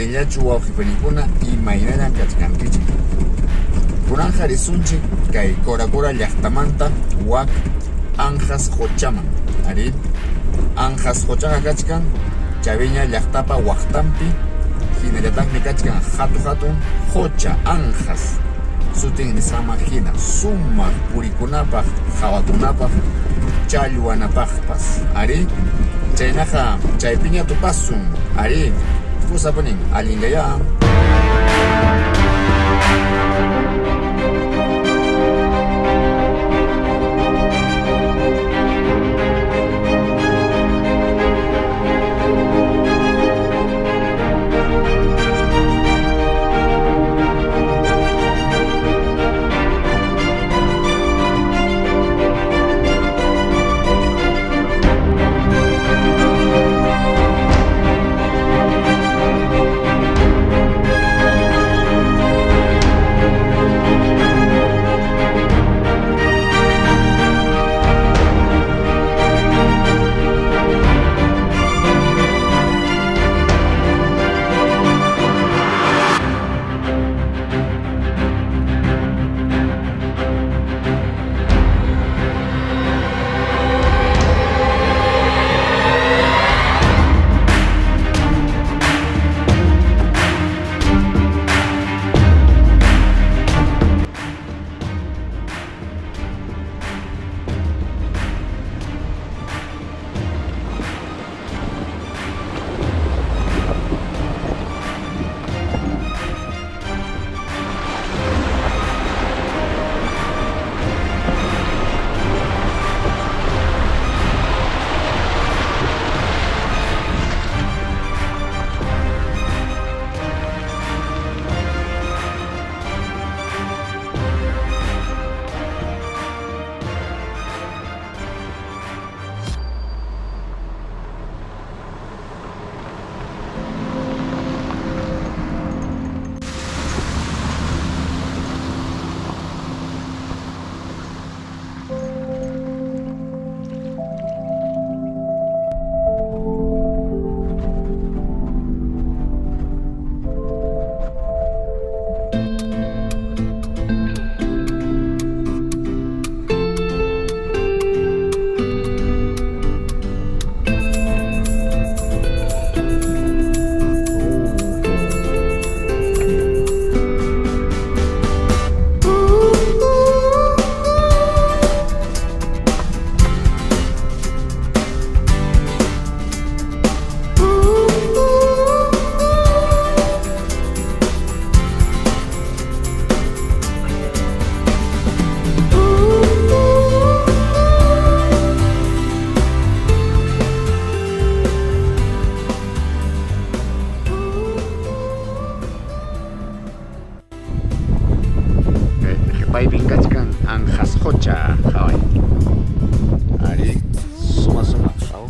Allinllachu wawqi panikuna imaynallan kachkankichik. Kunanqa risunchik kay Coracora llaqtamanta wak Anjas quchaman. Arí, Anjas quchaqa kachkan Chaviña llaqtapa waqtanpi, hinallataqmi kachkan hatu hatun qucha Anjas sutin nisqanman hina sumaq purikunapaq, qawakunapaq, challwanapaqpas. Arí, chaynaqa chaypiña tupasun. Arí, kusapunin, allinllayá. Qhipaypin kachkan Anjas Qocha, qhaway. Ari, suma suma, qhaw.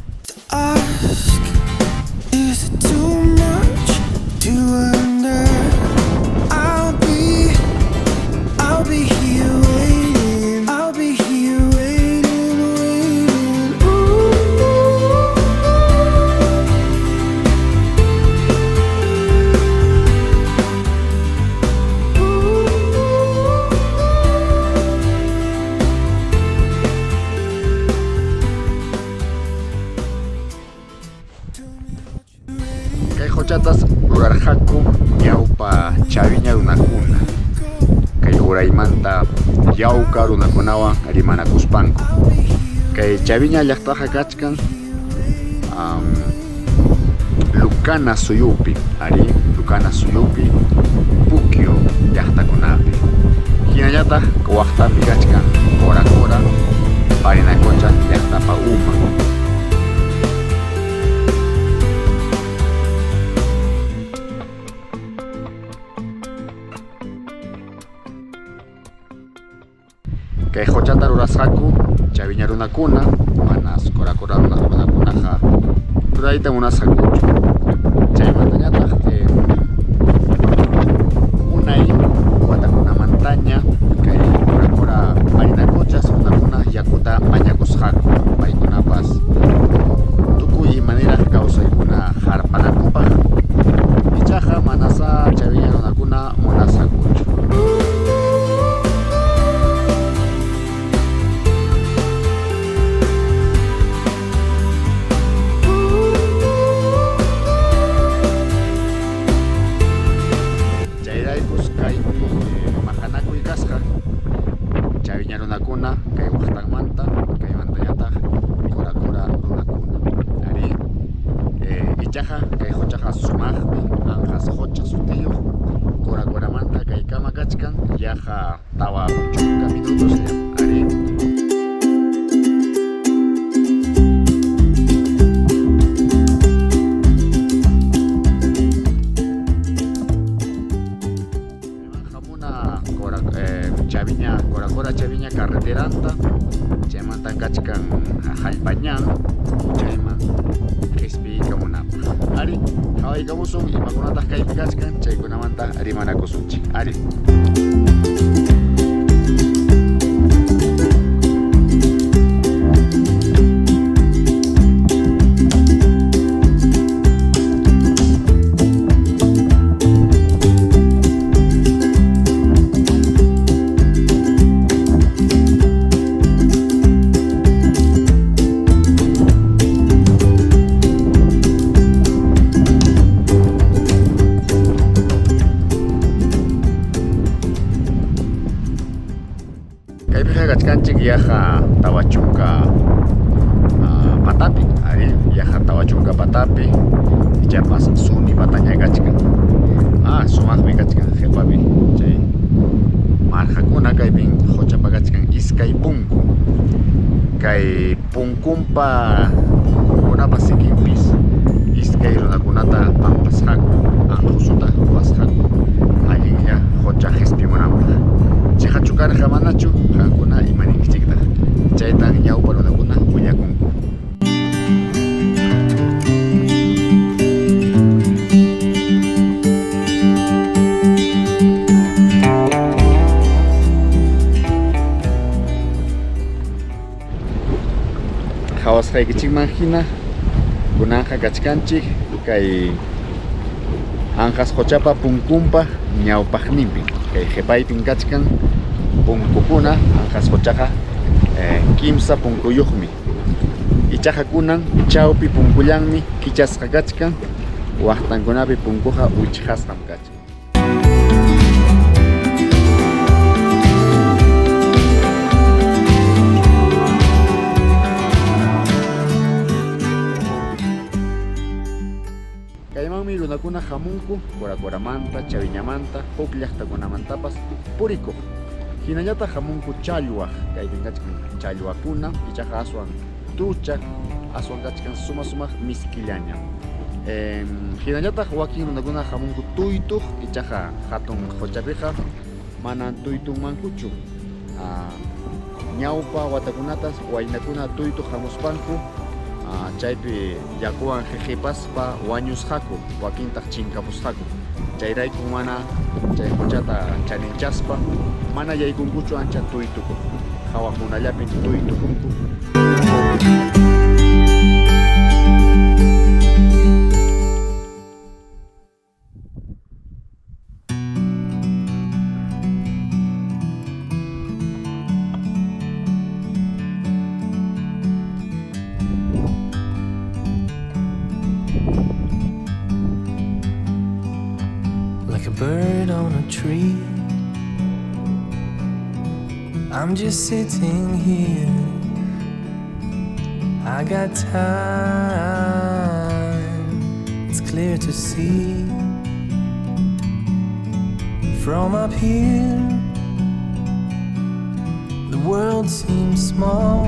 Kay quchatas rurarqaku ñawpa Chaviña runakuna, kay uraymanta yawka runakunawan rimanakuspanku. Kay Chaviña llaqtaqa kachkan Lucana suyupi, arí, Lucana suyupi, Puquio llaqtakunapi. Hinallataq waqtanpi kachkan Coracora, Parinacocha llaqtapa uman. Kay quchata rurasqaku Chaviña runakuna, manas Coracora runakunaqa rurayta munasqakuchu. Chaymantañataq unay watakunamantaña kay Coracora Parinacochas runakuna yakuta mañakusqaku, paykunapas tukuy imaniraq kawsaykuna harpanankupaq. Ichaqa. Chaviña runakuna kay waqtanmanta, kaymantañataq Qura Qura runakuna. Arí, ichaqa kay quchaqa sumaqmi, Anqas qucha sutiyuq, Qura Quramanta kaykama kachkan yaqa 40 minutosllam. Arí. Kayman hamuna Chaviña, Qura Qura Chaviña carreteranta, chaymantan kachkan hallpa ñan, chayman qispiykamunapaq. Arí, qhawaykamusun imakunataq kaypi kachkan, chaykunamanta rimanakusunchik. Arí. Kaypiqa kachkanchik yaqa 40 patapi, arí, yaqa 40 patapi, ichapas suni pataña kachkan. Sumaqmi kachkan qhipapi chay marqakuna, kaypin quchapa kachkan iskay punku. Kay punkunkunapa sikinpis iskay runakunata pampasqaku, anqusuta ruwasqaku, allinlla qucha qispimunanpaq. Chiqachu karqa manachu, qamkuna ima ninkichiktaq? Chaytan ñawpa runakuna willakunku. Qhawasqaykichikman hina kunanqa kachkanchik kay Anqas quchapa punkunpa ñawpaqninpi. Kay qhipaypin kachkan punkukuna. Anqas quchaqa kimsa punkuyuqmi. Ichaqa kunan chawpi punkullanmi kichasqa kachkan, waqtankunapi punkuqa wichqasqam kachkan. Kaymanmi runakuna hamunku Qura Quramanta, Chaviñamanta, huk llaqtakunamantapas purikuq. Hinallataq hamunku challwaq, kaypin kachkan challwakuna, ichaqa aswan tucha, aswan kachkan suma sumaq miskillaña. Hinallataq wakin runakuna hamunku tuytuq, ichaqa hatun quchapiqa manan tuytunmankuchu. Ñawpa watakunatas waynakuna tuytuq hamuspanku, chaypi yakuwan qiqipaspa wañusqaku, wakintaq chinkapusqaku. Chayrayku mana chay quchata chaninchaspa mana yaykunkuchu ancha tuytukuq, hawakunallapin tuytukunku. Like a bird on a tree, I'm just sitting here. I got time, it's clear to see. From up here, the world seems small.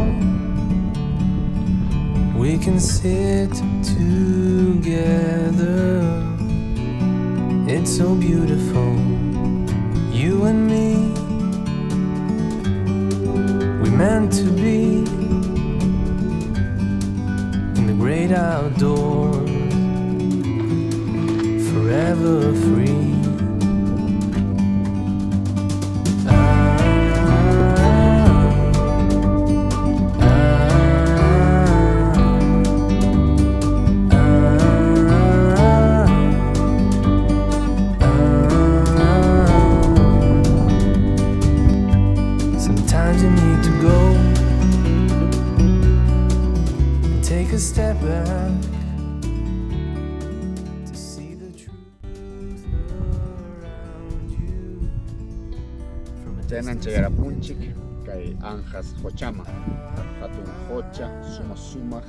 We can sit together. It's so beautiful, you and me. We meant to be in the great outdoors, forever free. Sometimes you need to go and take a step back to see the truth around you. From a Chaynan distance chayarapunchik you can tell. Kay Anjas quchaman, hatun qucha, sumaq sumaq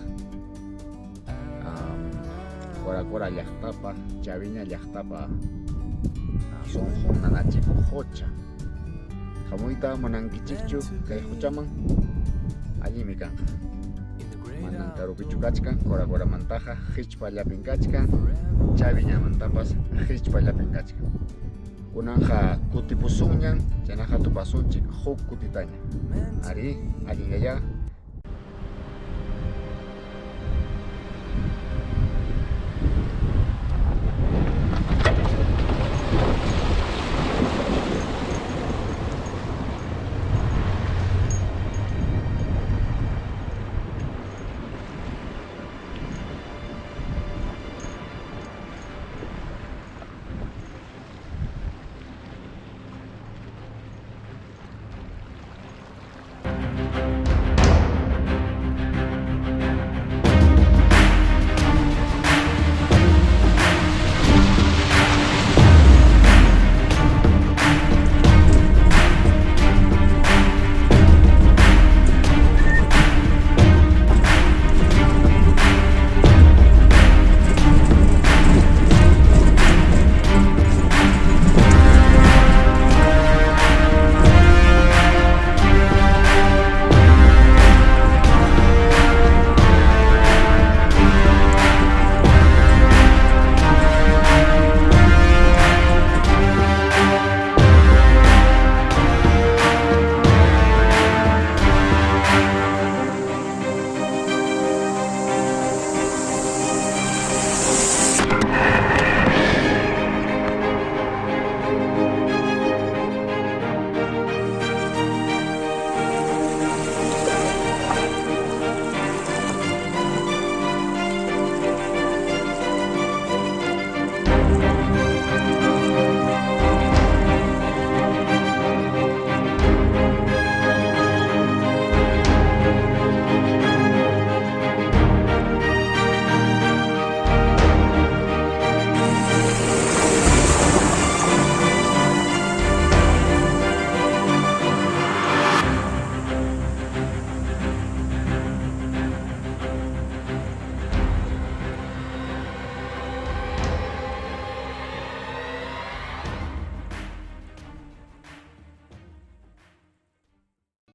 Cora Cora llaqtapa, Chaviña llaqtapa sunqun nanachikuq qucha. Hamuyta munankichikchu kay quchaman? Allinmi kanqa. Manan karupichu kachkan, Cora Coramantaqa hichpallapin kachkan, Chaviñamantapas hichpallapin kachkan. Kunanqa kutipusunñan, chaynaqa tupasunchik huk kutitaña. Arí, allinllayá.